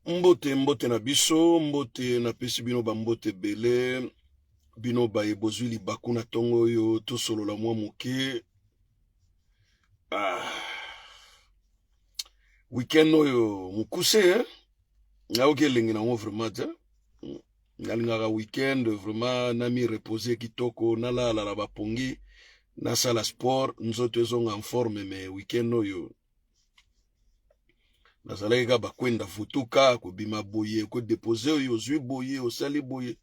Mbote, mbote na biso, mbote napesi bino bambote ebele, bino baye bozwi libaku na ntongo oyo tosolola mwa moke. Ah. Weekend oyo mokuse, eh? Nayoki elengi nango vraiment te. Nalingaka weekend vraiment nami reposer kitoko, nalalala bapongi, nasala sport, nzoto ezonga en forme, mais weekend oyo nazalaki kaka bakwenda vutuka, kobima boye, kodepose oyo ozwi boye, osali boye,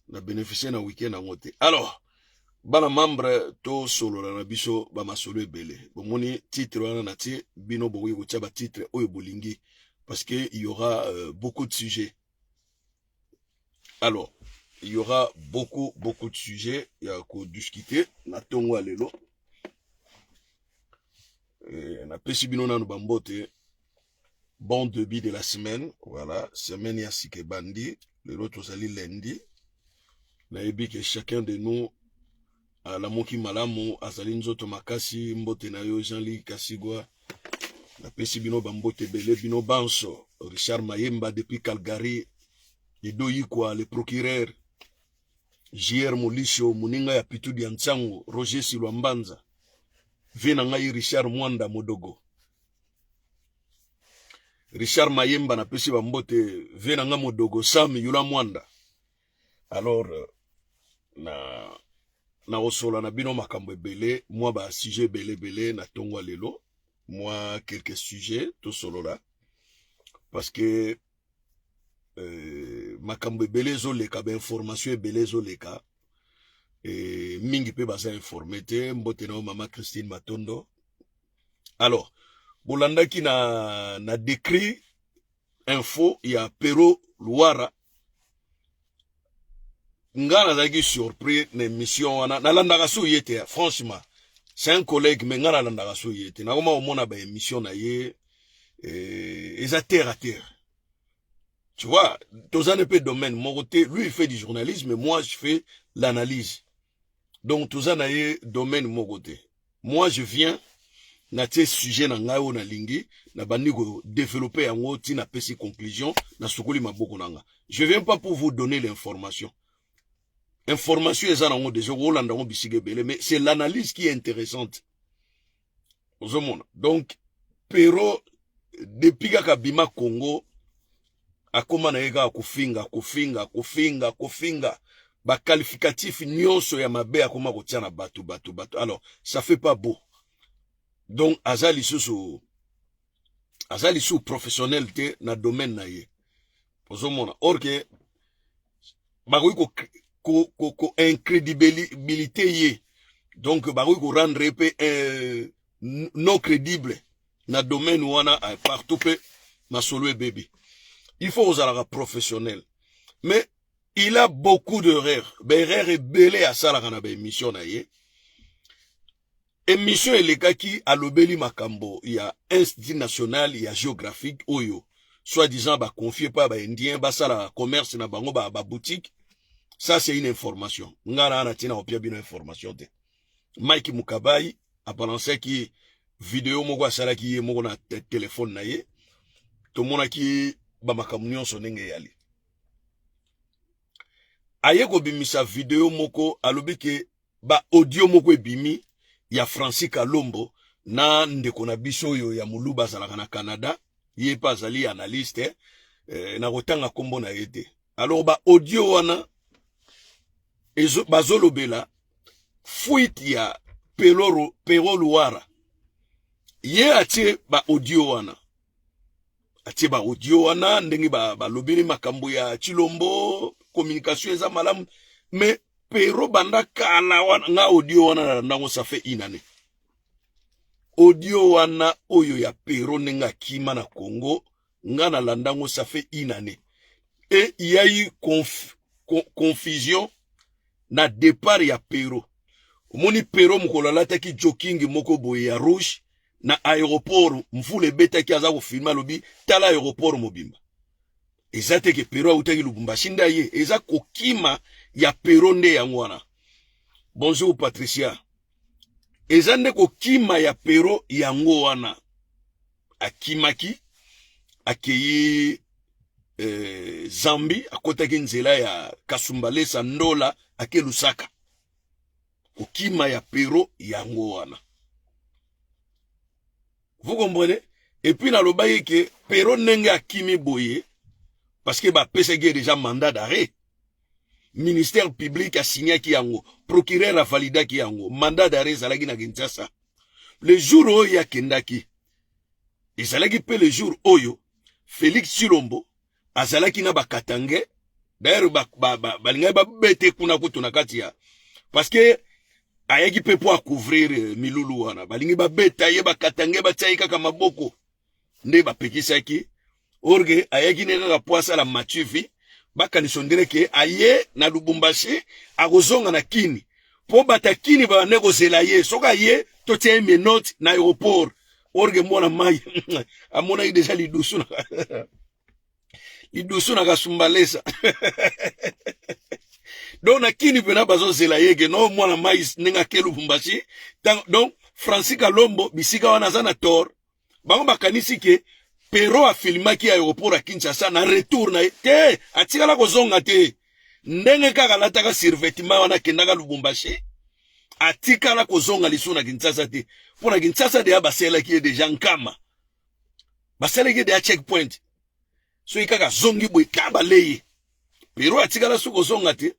na bénéficie na weekend yango te. Alors bana membre, tosolola na biso bamasolo ebele. Bomoni titre wana natie, bino bokoki kotia batitre oyo bolingi parce que il y aura beaucoup de sujets. Alors il y aura beaucoup beaucoup de sujets ya kodiscuter na ntongo ya lelo. Napesi bino nanu bambote, bon début de la semaine. Voilà, semaine ya sika ebandi lelo, tozali lundi. Nayebi ke chacun de nous alamuki malamu, azali nzoto makasi. Mbote na yo, Jean-Luc Kasigwa. Napesi bino bambote ebele, bino banso. Richard Mayemba depuis Calgary, Edo Yikwa le procureur, JR Molisho, moninga ya Pitudi ya Ntsango, Roger Silwa Mbanza, vie na ngai Richard Mwanda Modogo, Richard Mayemba, napesi bambote vie na ngai Modogo, Sam Yula Mwanda. Alors na kosola na bino makambo ebele, mwa basujet ebele ebele na ntongo ya lelo, mwa quelques sujets tosolola parce que makambo ebele ezoleka, bainformation ebele ezoleka, mingi mpe baza informé te. Mbote na yo, mama Christine Matondo. Alors bolandaki na décrit info ya Pero Luwara. Nga nazalaki surpris na émission wana. Nalandaka so ye te, franchement, c'est un collègue, mais nga nalandaka so ye te. Nakoma komona baémission na ye, eza terre à terre, tu vois. Toza ne mpe domaine moko te. Lui, il fait du journalisme, moi je fais l'analyse, donc toza na ye domaine moko te. Moi je viens, natie sujet na ngai oyo nalingi, nabandi kodévelopper yango ntina napesi conclusion, nasukoli maboko na nga. Je viens pas pour vous donner l'information. Information eza nango déjà, kolanda yango bisika ebele, mais c'est l'analyse qui est intéressante, ozomona. Donc Pero, depuis kaka bima Congo, akóma na ye kaka kofinga, kofinga, kofinga, kofinga, baqualificatif nyonso ya mabe akóma kotia na bato, bato, bato. Alors ça fait pas beau. Donc aza lisusu professionnel te na domaine na ye, ozomona. Or ke bakoki ko incrédibilité ye, donc bakoki korendre ye mpe non crédible na domaine wana partout mpe masolo ebebi. Il faut ozalaka professionnel, mais il a beaucoup d'erreurs, baerreur ebele asalaka na baémission na ye. Émission elekaki, alobeli makambo ya Institut national ya géographique oyo soi-disant baconfier mpa baindien basala commerce na bango, baboutique. Ça c'est une information. Nga na ntina kopia bino information te. Mike Mukabai abalansaki video moko asalaki ye moko na telefone na ye, tomonaki bamakambo nyonso ndenge eyali. Aye kobimisa video moko, alobi ke baaudio moko ebimi ya Francis Kalombo na ndeko na biso oyo ya moluba azalaka na Canada, ye mpe azali analyste, na kotanga nkombo na ye te. Alors baaudio wana bazolobela fuite ya Pero Luwara. Ye atie baaudio wana, atie baaudio wana ndenge balobeli makambo ya Chilombo, communication eza malamu. Mais Pero banda kala wana, nga audio wana nalandango, ça fait une année. Audio wana oyo ya Pero ndenge akima na Congo, nga nalandango, ça fait une année. Et il y a eu confusion na départ ya Pero. Omoni Pero mokolo alataki jogging moko boye ya rouge na aéroport, mvula ebetaki, aza kofilmer, alobi tala aéroport mobimba. Eza te ke Pero autaki Lubumbashi nde aye, eza kokima ya Pero nde yango wana. Bonjour Patricia. Eza nde kokima ya Pero yango wana, akimaki, akei. Zambie, akotaki nzela ya Kasumbalesa, Ndola, ake Lusaka. Kokima ya Pero yango wana. Vous comprenez? Et puis nalobaki ke Pero ndenge akimi boye, parce que bapesaki ye déjà mandat d'arrêt. Ministère public asignaki yango, procureur avalidaki yango, mandat d'arrêt ezalaki na Kinshasa. Le jour oyo akendaki, ezalaki mpe le jour oyo Félix Tshilombo azalaki na bakatange. D'ailleurs balingaki babete kuna kutu na kati ya, parce que ayaki mpe mpo acouvrir milulu wana. Balingi babeta ye, bakatange batia ye kaka maboko, nde bapekisaki. Or que ayaki ne kaka mpo asala matuvi, bakanisa ondire ke aye na Lubumbashi, akozonga na Kini, mpo bata Kini babande kozela ye. Soki aye, totia ye menottes na aéroport. Or que mwana mai amonaki déjà lidusu na Kasumbalesa. Donc na Kini mpena bazozela ye ke no mwana mai ndenge ake Lubumbashi. Donc Francis Kalombo bisika wana aza na tort. Bango bakanisi ke Pero afilmaki aéroport ya Kinshasa na retour na ye te. Atikala kozonga te. Ndenge kaka alataka survêtement wana, akendaka Lubumbashi, atikala kozonga lisusu na Kinshasa te. Mpo na Kinshasa deya basalelaki ye déjà nkama, basalelaki ye déjà checkpoint. Soki kaka azongi boye, ka baleye Pero atikala soki kozonga te.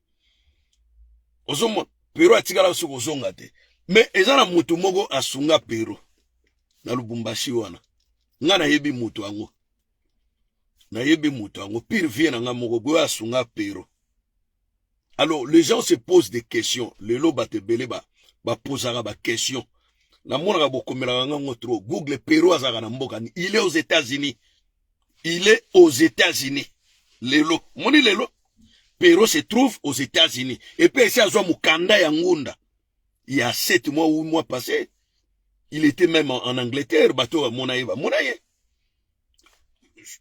Ozomona, Pero atikala soki kozonga te. Mais eza na motu moko asunga Pero na Lubumbashi wana. Nga nayebi moto yango, nayebi moto yango, pire vie na nga moko boyo asunga Pero. Alors les gens se posent des questions. Lelo bato ebele bapozaka baquestion. Namonaka bokomelaka ngango trop. Google, Pero azalaka na mboka ni? Il est aux États-Unis, il est aux États-Unis lelo. Moni lelo Pero se trouve aux États-Unis et puis esi azwa mokanda ya ngunda. Il y a 7 mois ou 8 mois passé, il était même en Angleterre. Bato bamona ye, bamona ye.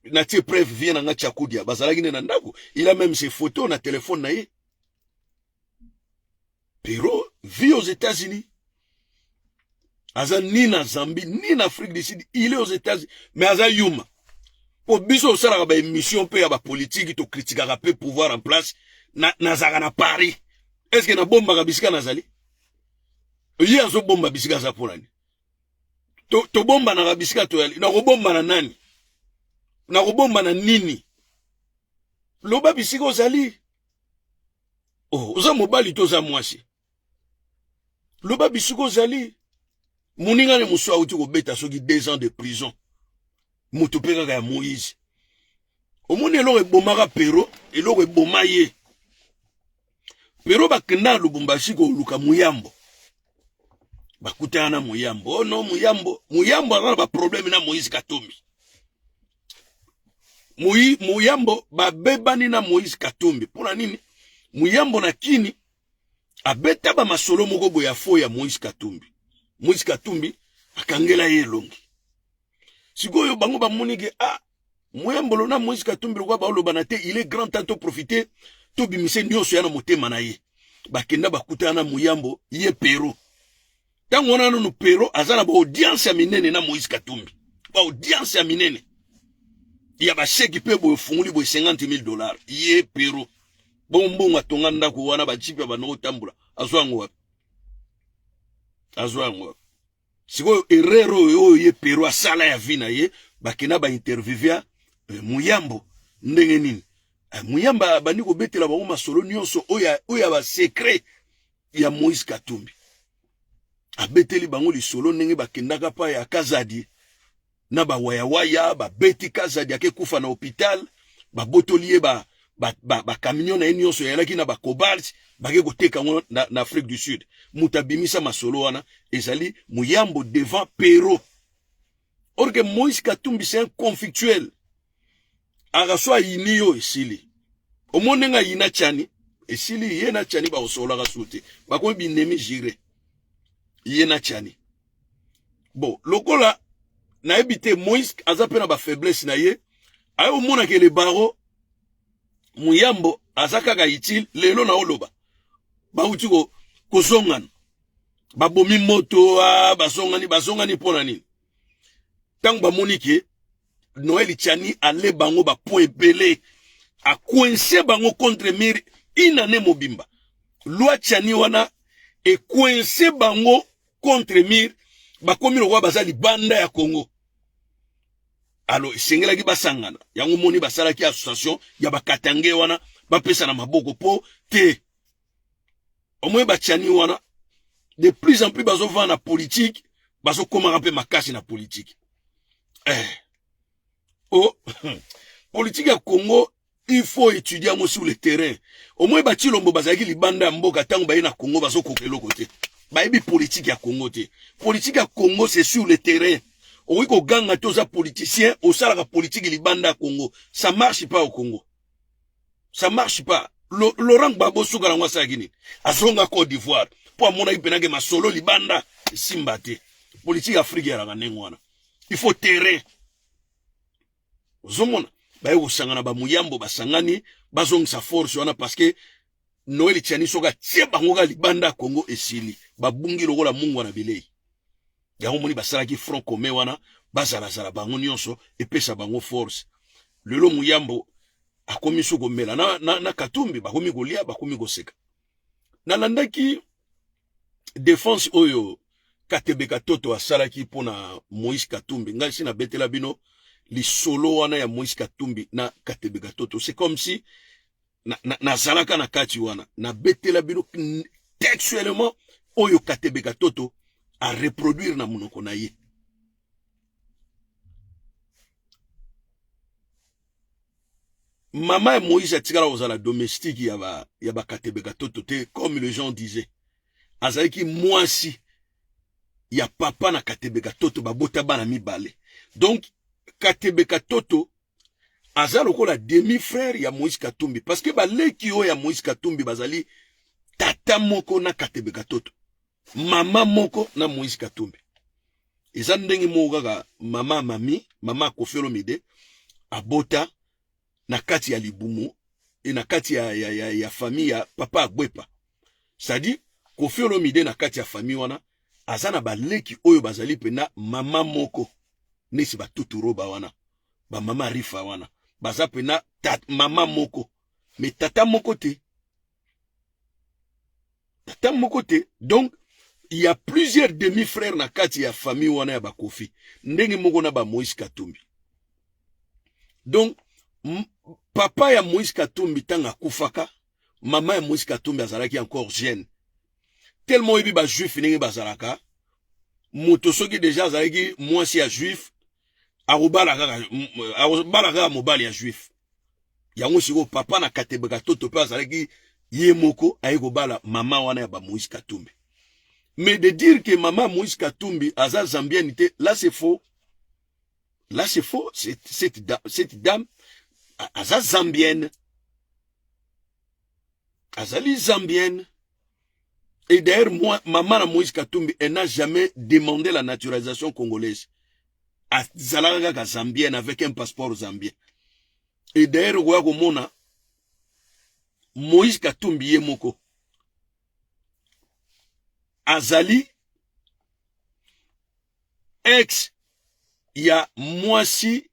Natie preuve, vie na nga Tchakudia bazalaki nde na ndako. Il a même ses photos na telefone na ye. Pero vit aux États-Unis. Aza ni na Zambie ni na Afrique du Sud, il est aux États-Unis. Mais aza yuma, po biso osalaka baémission mpe ya bapolitiki, tokritikaka mpe pouvoir en place. Nazalaka na Paris, est ce que nabombaka bisika nazali? Ye azobomba bisika aza mpo nani? Tobombanaka bisika toyali. Nakobombana nani? Nakobombana nini? Loba bisika ozali. Oh, oza mobali to oza mwasi, loba bisika ozali. Moningani mosusu auti kobeta soki 2 ans de prison, moto mpe kaka ya Moïse. Omoni eloko ebomaka Pero, eloko eboma ye Pero, bakenda na Lubumbashi koluka Muyambo, bakutana na Muyambo. Oh no, Muyambo, Muyambo aza na baproblème na Moïse Katumbi. Muyambo babebani na Moïse Katumbi mpona nini? Muyambo na Kini abeta bamasolo moko boye ya faux ya Moïse Katumbi. Moïse Katumbi akangela ye elongi. Sikoyo bango bamoni ke ah, Muyambolo na Moïse Katumbi lokwa baolobana te, il est grand temps toprofite, tobimise nyonso ya na motema na ye. Bakenda, bakutana na Muyambo. Ye Pero ntango wana nanu, Pero aza na baaudience ya minene na Moïse Katumbi, baaudience ya minene ya bachèque mpe boye, ofungoli boye 50 000 $. Ye Pero bongo mbongo atonga ndako wana, bajeep ya bando kotambola, azwa yango wapi? Azwa yango wapi? Sikoyo erreur oyo ye Pero asala ya vie na ye, bakenda bainterviewa Muyambo ndenge nini. Muyambo abandi kobetela bango masolo nyonso oyo ya basecret ya Moïse Katumbi. Abeteli bango lisolo ndenge bakendaka pa ya Kazadi na bawayawaya, babeti Kazadi, ake kufa na hôpital, babotoli ye bacamion na ye nyonso eyalaki na bacobalt, bake koteka yango na Afrique du Sud. Moto abimisa masolo wana ezali Muyambo devant Pero. Or que Moïse Katumbi, c'est un conflictuel. Aka so ayini yo, esili. Omoni ndenge ayina Tiani, esili. Ye na Tiani bakosololaka su te, bakomi binemi juré, ye na Tiani. Bon, lokola nayebi te, Moïse aza mpe na bafaiblesse na ye. Aye omonaka le baro Muyambo aza kaka utile. Lelo na oloba bauti kozongana, babomi moto, bazongani. Bazongani mpo na nini? Ntango bamoni ke Noël Tshiani ale bango ba point ebele, acoince bango contre mur une année mobimba. Loi Tshiani wana ecoince bango contre mur, bakomi lokola baza libanda ya Congo. Alors esengelaki basangana, yango moni basalaki association ya bakatange wana, bapesa na maboko po te omoi batiani wana de plus en plus bazovanda na politique, bazokomaka mpe makasi na politique. Oh, politique ya Congo, il faut étudier yango sur le terrain. Omoi bachilombo bazalaki libanda ya mboka, ntango baye na Congo bazokoka eloko te, bayebi politique ya Congo te. Politique ya Congo, c'est sur le terrain. Okoki koganga te oza politicien, osalaka politique libanda ya Congo, ça marche pas. Au Congo, ça marche pas. Laurent Gbagbo, suka nango asalaki nini? Azonga Côte d'Ivoire mpo amonaki mpenake masolo libanda esimba te. Politique Afrique ezalaka ndenge wana, il faut terrain. Ozomona baye kosangana, bamuyambo basangani, bazongisa force wana, parce que Noël Tshiani soki atie bango kaka libanda ya Congo, esili, babungi lokola mungwa na bilei. Yango moni basalaki front commun wana, bazalazala bango nyonso, epesa bango force. Lelo Muyambo akomi so komela na Katumbi, bakomi kolia, bakomi koseka. Nalandaki défense oyo Katebe Katoto asalaki mpona Moïse Katumbi. Ngai si nabetela bino lisolo wana ya Moïse Katumbi na Katebe Katoto, c'est comme si nazalaka na kati wana. Nabetela bino textuellement oyo Katebe Katoto areproduire na monoko na ye. Mama ya Moïse atikala kozala domestique ya bakatebe Katoto te, comme les gens disaient. Azalaki mwasi ya papa na Katebe Katoto, babota bana mibale. Donc Katebe Katoto aza lokola demi frère ya Moïse Katumbi, parce que baleki oyo ya Moïse Katumbi bazali tata moko na Katebe Katoto, mama moko na Moïse Katumbi. Eza ndenge moko kaka mama mami, mama Koffi Olomide abota na kati ya libumu e na kati ya famille ya papa Agbepa. C'est-à-dire Koffi Olomide na kati ya famille wana aza na baleki oyo bazali pena mama moko, nesi batuturoba wana, bamama Rifa wana baza pena mama moko, mais tata moko te, tata moko te. Donc il y a plusieurs demi-frères na kati ya famille wana ya bakofi, ndenge moko na ba Moïse Katumbi. Donc papa ya Moïse Katumbi ntango akufaka, mama ya Moïse Katumbi azalaki encore jeune. Tellement oyebi bajuif ndenge bazalaka, moto soki deja azalaki mwasi ya juif, akobala kaka mobali ya juif. Yango sikoyo papa na Katebe Katoto mpe azalaki ye moko aye kobala mama wana ya ba Moïse Katumbi. Mais de dire que mama Moïse Katumbi aza zambienne te, là c'est faux, là c'est faux. Cette dame aza zambienne, azali zambienne. Et d'ailleurs, moi, maman na Moïse Katumbi, elle n'a jamais demandé la naturalisation congolaise. Azalaka kaka zambienne avec un passeport zambien. Et d'ailleurs, okoya komona Moïse Katumbi ye moko azali ex ya mwasi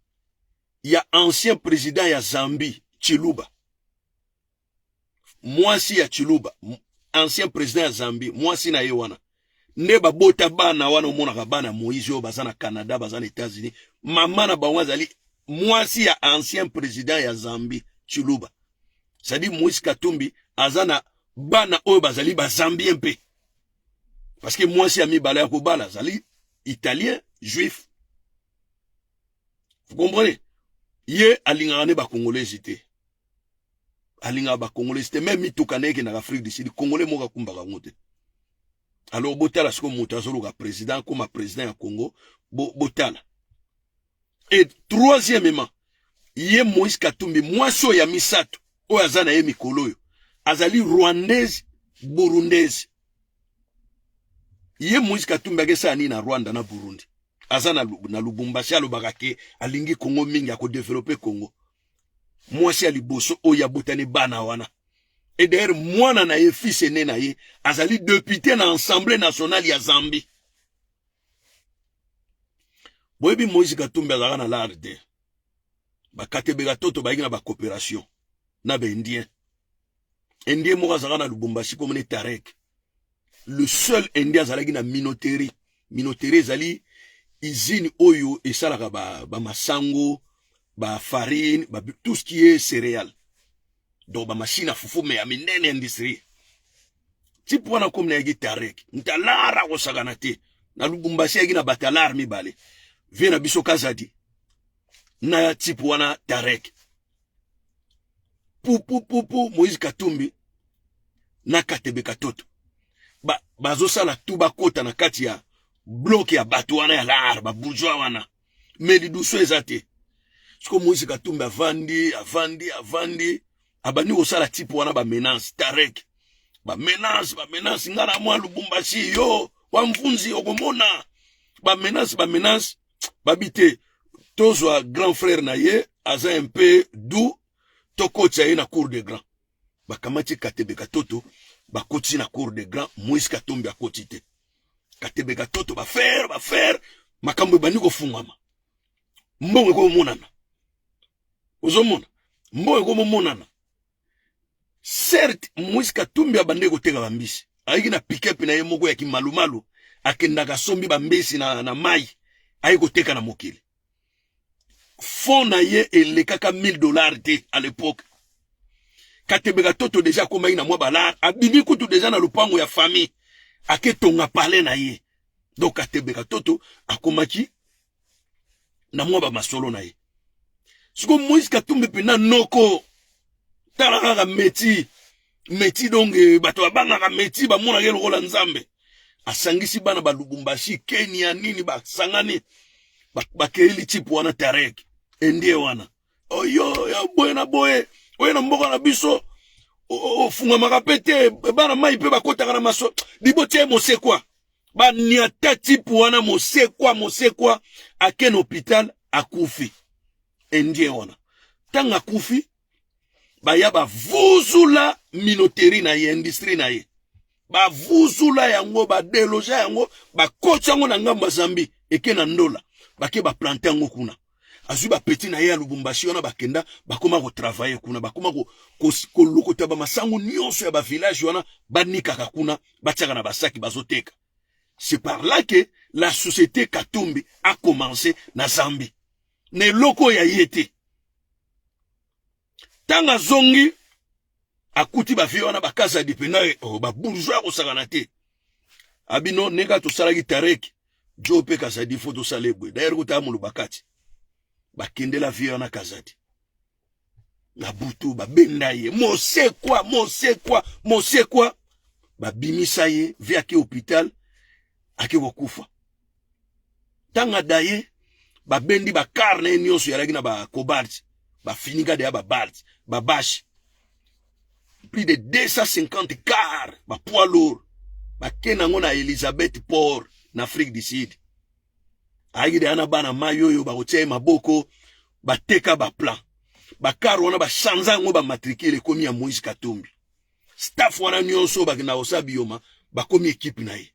ya ancien président ya Zambie, Chiluba. Mwasi ya Chiluba, ancien président ya Zambie, mwasi na ye wana nde babota bana wana. Omonaka bana Moïse oyo baza na Canada, baza na États-Unis, mama na bango azali mwasi ya ancien président ya Zambie, Chiluba. C'est-à-dire Moïse Katumbi aza na bana oyo bazali bazambien mpe, parce que mwasi ya mibale ya kobala azali italien juif. Vous comprenez? Ye alingaka nde bakongolesi te, alingaka bakongolesi te. Même mituka na ekendaka Afrique du Sud, congolais moko akumbaka yango te. Alors botala sikoyo moto azoluka président, akóma président ya Congo. Botala. Et troisièmement, ye Moïse Katumbi, mwasi oyo ya misato oyo aza na ye mikolo oyo, azali rwandaise burundaise. Ye Moïse Katumbi akesala nini na Rwanda na Burundi? Aza na Lubumbashi, alobaka ke alingi Congo mingi, akodevelope Congo. Mwasi ya liboso oyo abotani bana wana, et d'ailleurs mwana na ye, fils aîné na ye, azali député na Assemblée nationale ya Zambie. Boyebi Moïse Katumbi azalaka na l'art te. Bakatebeka toto bayaki na bacoopération na baindien. Indien moko azalaka na Lubumbashi, komone Tarek, le seul indien azalaki na minoterie. Minoterie ezali usine oyo esalaka bamasango, ba bafarine, tout ce qui est céréales, donc bamachine ya fufu, me ya minene, industrie. Type wana komi nayaki Tarek, ntalara akosakana te. Na Lubumbashi ayaki na batalare mibale, vie na biso Kazadi na type wana Tarek. Pupupupu, Moïse Katumbi na Katebe Katoto bazosala tu bakota na kati ya bloc ya bato wana ya lar, babourgeois wana, me liduso eza te. Siko Moïse Katumbi avandi, avandi, avandi, abandi kosala type wana bamenace. Tarek, bamenace, bamenace: "Nga na mwa Lubumbashi, yo wa mvunzi okomona." Bamenace, bamenace. Babi te, tozwa grand frère na ye, aza un peu doux, tokotisa ye na cour de grand. Bakamati Katebe Katoto, bakotisi na cour de grand. Moïse Katumbi akoti te. Katebe Katoto, bafaire, bafaire, makambo ebandi kofungwama, mbongo ekomonana. Ozomona mbongo ekomomonana. Certes, Moïse Katumbi abandi koteka bambisi, ayiki na pick-up na ye moko ya kimalumalu, akendaka asombi bambisi na mai, ayi koteka na mokili. Fonds na ye elekaka 1000 $ te à l'époque. Katebe Katoto déjà akomaki na mwa balare, abimi kutu déjà na lopango ya famille, aketonga palais na ye. Donc Katebe Katoto akomaki na mwa bamasolo na ye. Siko Moïse Katumbi mpena noko, tala kaka meti meti, donc bato babangaka meti, bamonaka ye lokola Nzambe. Asangisi bana Balubumbashi, Kenya, nini, basangani, bakeyeli type wana Tarek, indien wana oyo ya boye na boye oyo na mboka na biso ofungamaka mpe te, bana mai mpe bakotaka na maso libotia ye mosekwa. Baniata type wana mosekwa, mosekwa ake na hôpital, akufi. Indien wana, ntango akufi, baya bavuzula minoterie na ye, industrie na ye, bavuzula yango, badéloger yango, bakoti yango na ngambo ya Zambie, eke na Ndola, bake baplanter yango kuna. Azwi bapeti na ye ya Lubumbashi wana, bakenda, bakóma kotravailler kuna, bakóma kolokota bamasango nyonso ya bavillage wana, banikaka kuna, batiaka na basaki, bazoteka. C'est par là que la société Katumbi a commencé na Zambie, na eloko oyo ya ye te. Ntango azongi, akuti bavieux wana, bakazadi mpena, oh, babourgeois kosakana te. Abino ndenge tosalaki Tarek jo mpe Kazadi, fo tosala ebwe. D'ailleurs kutaya moloba kati bakendela vieux wana Kazadi na butu, babenda ye mosekwa, mosekwa, mosekwa, babimisa ye. Vieux ake hôpital, ake kokufa. Ntango adaye, babendi bacar na ye nyonso yalaki na bacobalt, bafinika deya babalt, babâches, plus de 250 car, bapoids lourd, bakende yango na Elizabeth Port na Afrique du Sud. Ayaki deya na bana mai oyo bakotia ye maboko, bateka baplan, bacar wana, bachanger yango bamatricule, ekomi ya Moïse Katumbi. Staff wana nyonso oyo bakenda kosala biyoma, bakomi équipe na ye.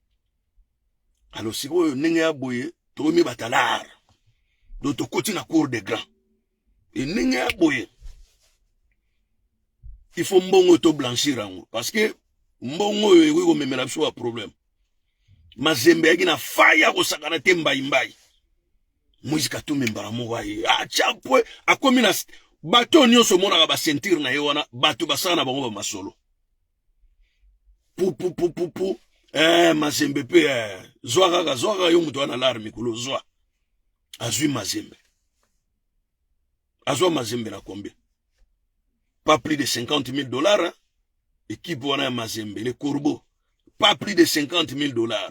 Alors sikoyo, ndenge ya boye, tokomi batalare, donc tokoti na cour de grand. E ndenge ya boye, il faut mbongo to blanchir yango, parce que mbongo oyo ekoki komemela biso baproblème. Mazembe ayaki na fai ya kosakana te, mbaimbai. Moïse Katumbi mbala moko aye atya pwe, akomi na bato nyonso omonaka baceinture na ye wana, bato basala na bango bamasolo pupupupupu. Mazembe mpe zwa kaka, zwa kaka, yo moto wana lare mikolo, zwa. Azwi Mazembe, azwa Mazembe na combien? Pas plus de 50 000 $, hein? Équipe wana ya Mazembe, le Corbeau, pas plus de 50 000 $.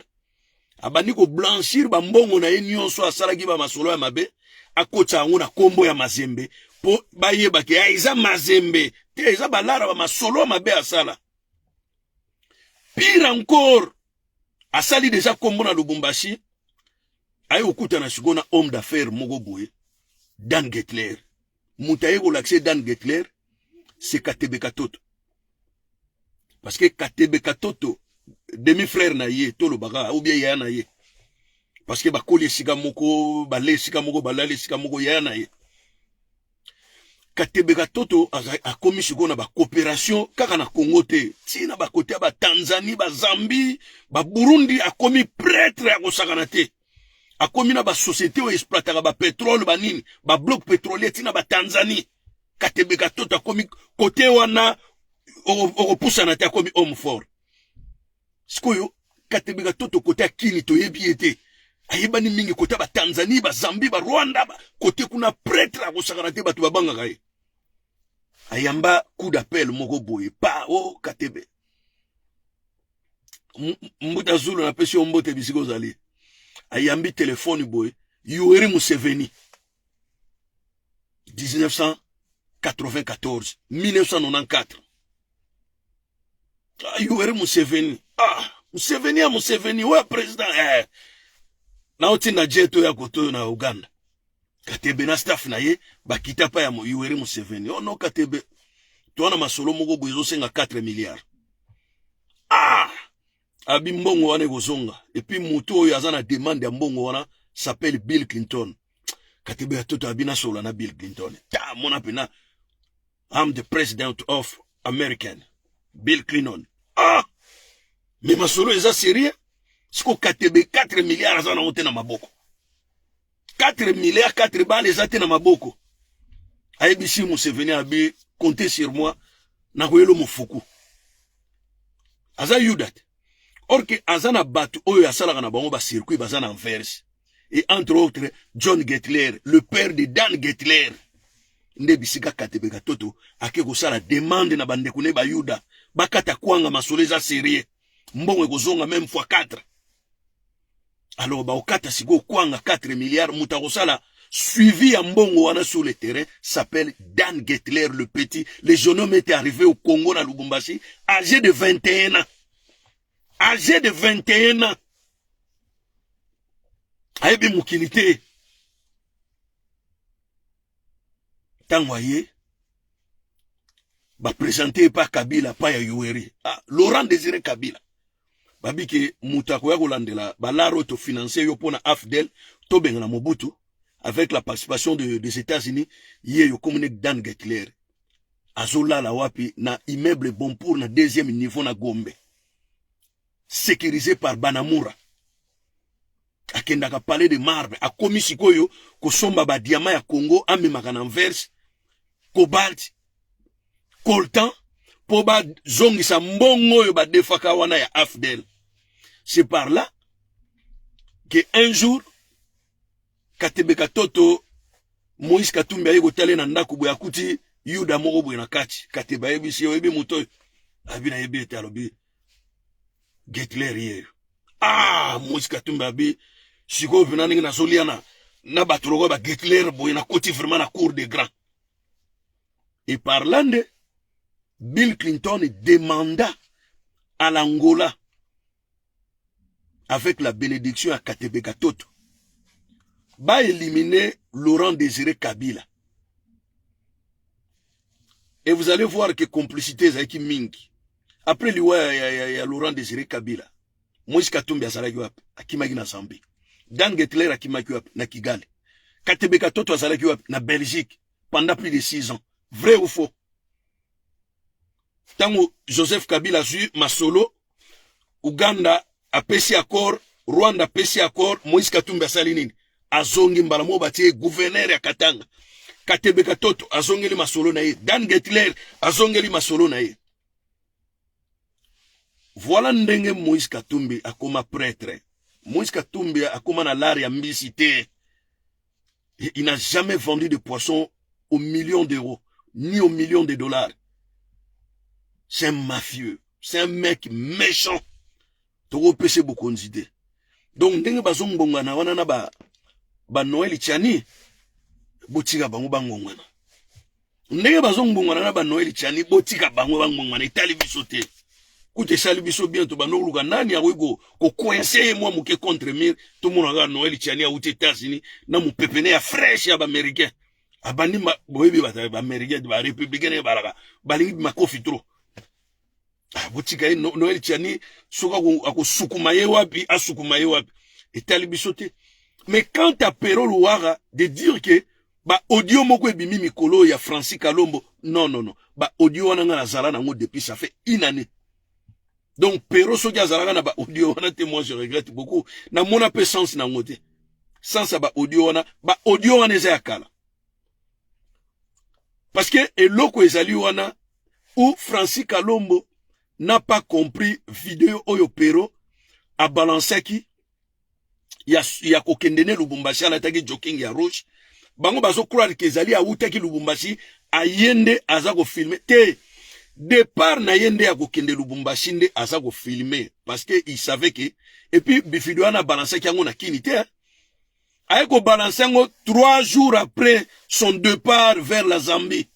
Abandi koblanchir bambongo na ye nyonso asalaki bamasolo ya mabe, akotisa yango na nkombo ya Mazembe mpo bayebake ya eza Mazembe te, eza balara bamasolo ya mabe asala. Pire encore, asali deja nkombo na Lubumbashi, aye kokutana sikoyo na homme d'affaires moko boye, Dan Getler. Moto aye kolakisa Dan Getler, c'est Katebe Katoto, parce que Katebe Katoto, demi frère na ye tolobaka, ou bien yaya na ye, parce que bakoli esika moko, bale esika moko, balali esika moko, yaya na ye. Katebe Katoto akomi sikoyo na bacoopération kaka na Congo te, ntina bakote ya batanzanie, bazambie, baburundi. Akomi prêtre ya kosakana te. Akomi na basociété oyo exploitaka bapetrole, banini, babloc pétrolier, ntina batanzanie. Katebe Katoto akomi kote wana, okopusana te, akomi homme fort. Sikoyo Katebe Katoto, kote akini, toyebi ye te, ayebani mingi kote ya batanzanie, bazambie, barwanda, kote kuna prêtre akosakana te, bato babangaka ye. Ayamba coup d'appel moko boye pa o oh, Katebe Mbuta Zulu, napesi yo mbote bisika ozali. Ayambi telefone boye, Yoweri Museveni, 1994 1994. Ah, Yoweri Museveni, ah, Museveni ya Museveni oyo président, eh. Naotinda jet oyo ya kote oyo na Uganda. Katebe na staff na ye bakita pa ya Yoweri Museveni. Oh no, Katebe, towana masolo moko boye ezosenga 4 milliards. Ah, abi mbongo wana ekozonga. Et puis moto oyo aza na demande ya mbongo wana s'appelle Bill Clinton. Katebe ya Toto abi nasola na Bill Clinton. Ta mona pena, I'm the president of American, Bill Clinton. Ah, mais masolo eza sérieux. Siko Katebe, 4 milliards aza nango te na maboko. 4 milliards, 4 balles eza te na maboko. Ayebisi Museveni, abi comptez sur moi, nakoyelo mofuku. Aza yuda te, or que aza na bato oyo asalaka na bango bacircuit, baza na Anvers, et entre autres John Getler, le père de Dan Getler. Nde bisika Katebe Katoto ake kosala demande na bandeko ne bayuda bakata kwanga. Masolo eza sérieux, mbongo ekozonga même fois 4. Alors baokata sikoyo kwanga 4 milliards. Moto akosala suivi ya mbongo wana sur le terrain s'appelle Dan Getler le petit. Le jeune homme était arrivé au Congo, na Lubumbashi, âgé de 21 ans, âgé de 21 ans, ayebi mokili te. Ntango aye, baprésente ye pa Kabila, pa ya Yoweri, ah, Laurent Désiré Kabila. Babi ke moto akoya kolandela balare oyo tofinance yo mpona AFDL, tobengana Mobutu avec la participation des États-Unis, ye yo komone Dan Getler. Azolala wapi? Na immeuble Bonpour, na deuxième niveau, na Gombe, sécurisé par Banamura. Akendaka Palais de Marbre. Akomi sikoyo kosomba badiamant ya Congo, amemaka na Anvers, cobalt, coltan, mpo bazongisa mbongo oyo badefaka wana ya AFDL. C'est par là que un jour Katebe Katoto, Moïse Katumbi aye kotala na ndako boye, akuti yuda moko boye na kati. Katebe ayebisi ye: "Oyebi moto oyo?" Abi: "Nayebi ete." Alobi: "Getler ye." Ah, Moïse Katumbi abi: "Sikoyo mpena ndenge nazolia na bato lokola bagetler boye, nakoti vraiment na cour de grand." Et par là nde Bill Clinton demanda à l'Angola, avec la bénédiction ya Katebe Katoto, baéliminer Laurent Désiré Kabila. Et vous allez voir que complicité ezalaki mingi. Après liwa ya Laurent Désiré Kabila, Moïse Katumbi azalaki wapi? Akimaki na Zambie. Dan Getler akimaki wapi? Na Kigali. Katebe Katoto azalaki wapi? Na Belgique pendant plus de 6 ans. Vrai ou faux? Ntango Joseph Kabila azwi masolo, Uganda apesi accord, Rwanda apesi accord, Moïse Katumbi asali nini? Azongi mbala moko, batie gouverneur ya Katanga. Katebe Katoto azongeli masolo na ye, Dan Getler azongeli masolo na ye. Voilà ndenge Moïse Katumbi akoma prêtre. Moïse Katumbi akoma na l'art ya mbisi te. Il n'a jamais vendu de poisson aux millions d'euros ni aux millions de dollars. C'est un mafieux, c'est un mec méchant. Tokopesa bokonzi te. Donc ndenge bazongongana wana na ba banoel Tshiani, botika bango bangongwana. Ndenge bazongongwana na banoel Tshiani, botika bango bangongwana, etali biso te. Kuta esali biso bien, tobanda koluka nani akoki kocoincer ye mwa moke contre mur. Tomona kaka Noel Tshiani awuti États-Unis na mopepene ya fraîche ya baaméricain. Abandi, boyebi baaméricain, barépublicain ndenge balaka, balingi makofi trop. Ah, botika ye Noel Tshiani, soki akosukuma ye wapi, asukuma ye wapi, etali biso te. Mais quant à Pero Luwara de dire que Ba audio moko ebimi mikolo ya Francis Kalombo. Non, non, non, ba audio wana nga nazala nango depuis, ça fait une année. Donc Pero, soki azalaka na ba audio wana te, moi je regrette beaucoup. Namona mpe sens nango te, sens ya ba audio wana. Ba audio wana eza ya kala, parce que eloko ezali wana où Francis Kalombo n'a pas compris vidéo oyo Pero abalansaki ya kokende ne Lubumbashi, alataki jogging ya rouge. Bango bazocroire ke ezali awutaki Lubumbashi, aye nde aza kofilmer te. Départ na ye nde ya kokende Lubumbashi nde aza kofilmer, parce que il savait que, et puis bivideo wana abalansaki yango na kini te, aye kobalanse yango 3 jours après son départ vers la Zambie,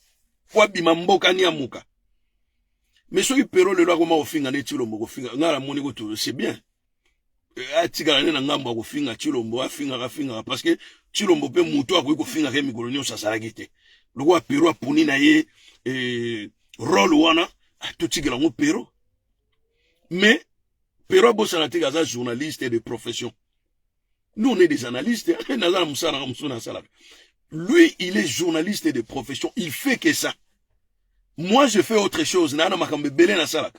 po abima mboka ni amuka. Mais soki Pero lelo akoma kofinga nde Tshilombo, kofinga ngai namoni kutu c'est bien. Atikala nde na ngambo ya kofinga Tshilombo, afingaka, afingaka, parce que Tshilombo mpe motu akoki kofingaka ye mikolo nyonso azalaki te. Lokola Pero apuni na ye rôle wana, totikela yango Pero. Mais Pero abosana te aza journaliste de profession. Nous, on est des analystes. Naza na mosala nanga mosusu nasalaka. Lui, il est journaliste de profession, il fait que ça. Moi, je fais autre chose, naa na makambo ebele nasalaka.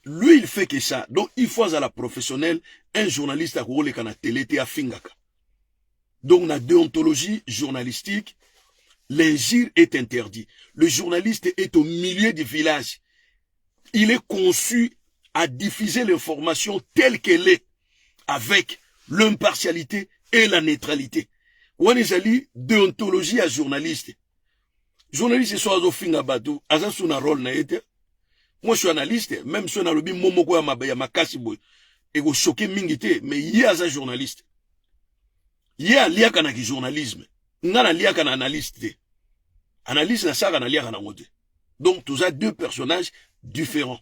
Lui, il fait que ça. Donc il faut azala professionnel. Un journaliste akokoleka na télé te afingaka. Donc na déontologie journalistique, l'injure est interdit. Le journaliste est au milieu du village, il est conçu à diffuser l'information telle qu'elle est, avec l'impartialité et la neutralité. Wana ezali déontologie ya journaliste. Journaliste so azofinga bato, aza su na rôle na ye te. Moi, je suis analyste. Même so nalobi mo moko ya mabe ya makasi boye, ekochoquer mingi te. Mais ye aza journaliste, ye aliaka na kijournalisme. Nga naliaka na analyste te. Analyste nasalaka, naliaka nango te. Donc toza deux personnages différents.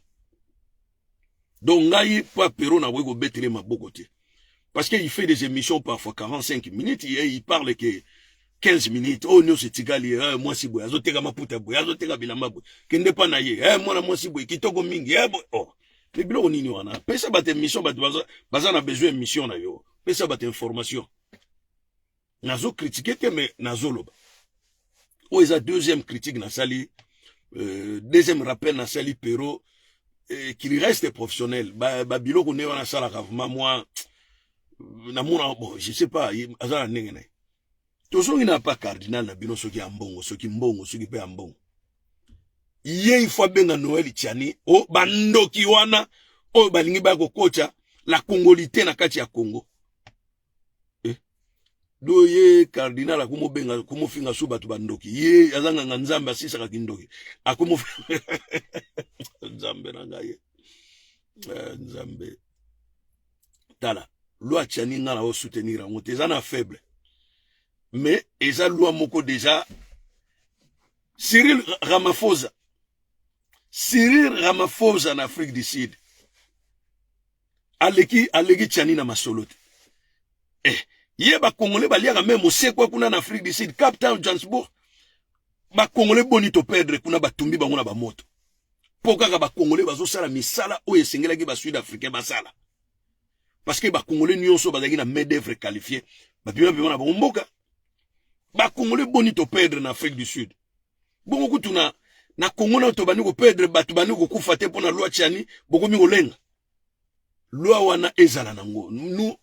Donc ngai mpo Pero, nakoki kobetele maboko te, parce qu'il fait des émissions parfois 45 minutes et il parle que 15 minutes. Oyo nyonso etikali, mwasi boye azoteka maputa boye, azoteka bilamba boye, kende mpa na ye, mwana mwasi boye kitoko mingi, boye. Oh, me biloko nini wana? Pesa bato émission, bato baza na besoin émission na yo, pesa bato information. Nazocritiquer te, mais nazoloba. Oyo eza deuxième critique nasali, deuxième rappel nasali Pero, qu'il reste professionnel. Babiloko ba nde wana asalaka, vraiment, moi namona, bon, je sais pas, aza na ndenge na ye. Tozongi na pa cardinal na bino, soki ya mbongo, soki mbongo, soki mpe ya mbongo. Ye ifo abenga Noël Tshiani. O bandoki wana oyo balingi baya kokotya la congolité na kati ya Congo, eh? Do ye cardinal akomobenga, akomofinga su bato bandoki. Ye aza nganga Nzambe, asisaka kindoki, akomo Nzambe na ngai, eh, Nzambe. Tala loi Tshiani, nga na osoutenir yango te. Eza na faible, mais eza loi moko déjà. Cyril Ramaphosa, Cyril Ramaphosa na Afrique du Sud aleki Tshiani na masolo te. Eh, ye bakongole baliaka me mosekwa kuna na Afrique du Sud, Cape Town, Johannesburg. Bakongole boni toperdre kuna, batumbi bango na bamoto, mpo kaka bakongole bazosala misala oyo esengelaki basud africain basala, parce que bakongole nyonso bazalaki na main d'œuvre qualifié, bapima pima na bango mboka. Bakongole boni toperdre na Afrique du Sud? Bongo kutu na Kongo na tobandi koperdre bato, bandi kokufa te mpo na loi Tshiani. Bokomi kolenga loi wana, ezala nango, nous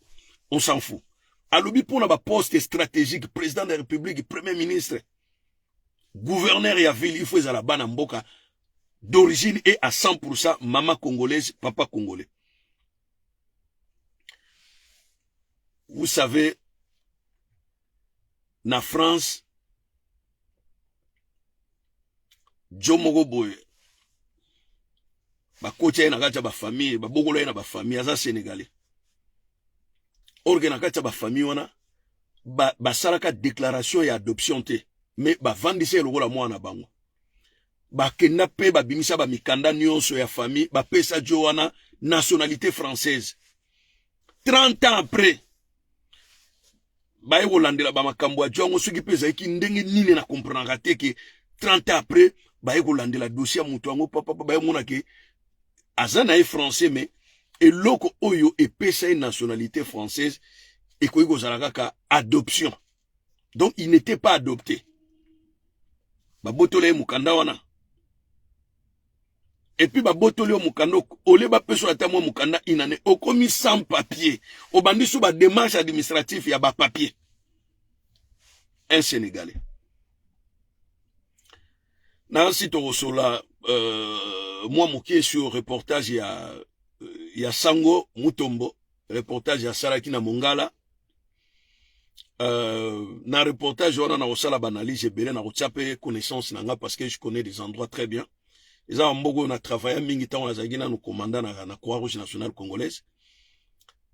on s'en fout. Alobi mpona baposte stratégique, président de la République, premier ministre, gouverneur ya ville, il faut ezala bana mboka d'origine et à 100%, mama congolaise, papa congolais. Vous savez, na France, jo moko boye bakotia ye na kati ya bafamille, babokola ye na bafamille, aza sénégalais. Or que na kati ya bafamille wana basalaka déclaration ya adoption te, mais bavandisa ye lokola mwana bango. Bakenda mpe babimisa bamikanda nyonso ya famille, bapesa jo wana nationalité française. 30 ans après, baye kolandela bamakambo ya jo yango, soki mpe ezalaki ndenge nini, na comprenaka te ke 30 ans après baye kolandela dossier ya moto yango, papapa, baye mona ke aza na ye français, mais eloko oyo epesa ye nationalité française ekoki kozala kaka adoption. Donc il n'était pas adopté. Babotoli ye mokanda wana. Et puis babotoli yo mokanda, olie bapesa ata mwa mokanda inane, okomi sans papier, obandi so badémarche administrative ya bapapier. Un Sénégalais nasi tokosola mwa moke sur reportage ya Sango Mutombo, reportage asalaki na Mongala. Na reportage wana nakosala baanalyse ebele, nakotia mpe connaissance na nga, parce que je connais des endroits très bien. Eza bamboka oyo na travailla mingi ntango nazalaki nanu commandant na Croix Rouge nationale congolaise.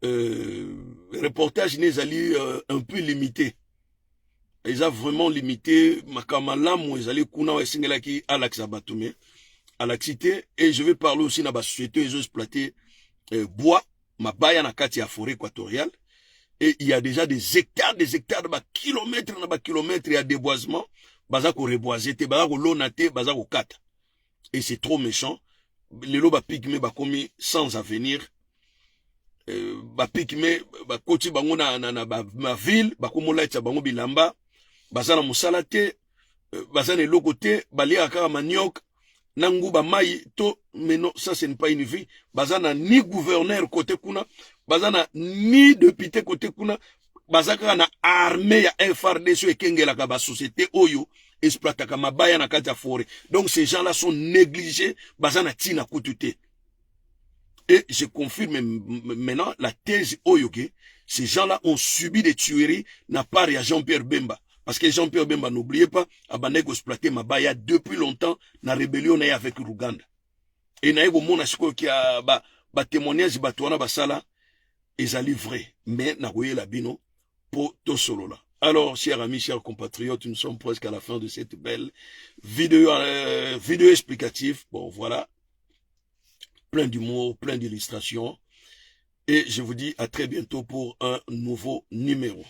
Reportage ne ezali un peu limité, eza vraiment limité. Makambo malamu ezali kuna oyo esengelaki alakisa bato, mais alakisi te. Et je vais parler aussi na basociété ezo exploiter bois, mabaya na kati ya forêt équatoriale. Et il y a déjà des hectares, des hectares de bakilomètre na bakilomètre ya déboisement. Baza koreboiser te, baza kolona te, baza kokata, et c'est trop méchant. Lelo bapygmées bakomi sans avenir. Bapygmées bakoti bango na baville, bakomi olatisa bango bilamba, baza na mosala te, baza na eloko te, baliaka kaka manioc na nguba mai to. Mais non, ça, ce n'est pas une vie. Baza na ni gouverneur côté kuna, baza na ni député côté kuna, baza kaka na armée ya FARDC oyo ekengelaka basociété oyo exploitaka mabaya na kati ya forêt. Donc ces gens là sont négligés, baza na ntina kutu te. Et je confirme maintenant la thèse oyo ke ces gens là ont subi des tueries na part ya Jean-Pierre Bemba, parce que Jean-Pierre Bemba, n'oubliez pas, abandaki koexploiter mabaya depuis longtemps na rébellion na ye avec Ruganda. Et naye komona sikoyo kia batémoignage ba bato wana basala ezali vrai, mais nakoyela bino po tosolola. Alors, chers amis, chers compatriotes, nous sommes presque à la fin de cette belle vidéo, vidéo explicative. Bon, voilà. Plein d'humour, plein d'illustrations. Et je vous dis à très bientôt pour un nouveau numéro.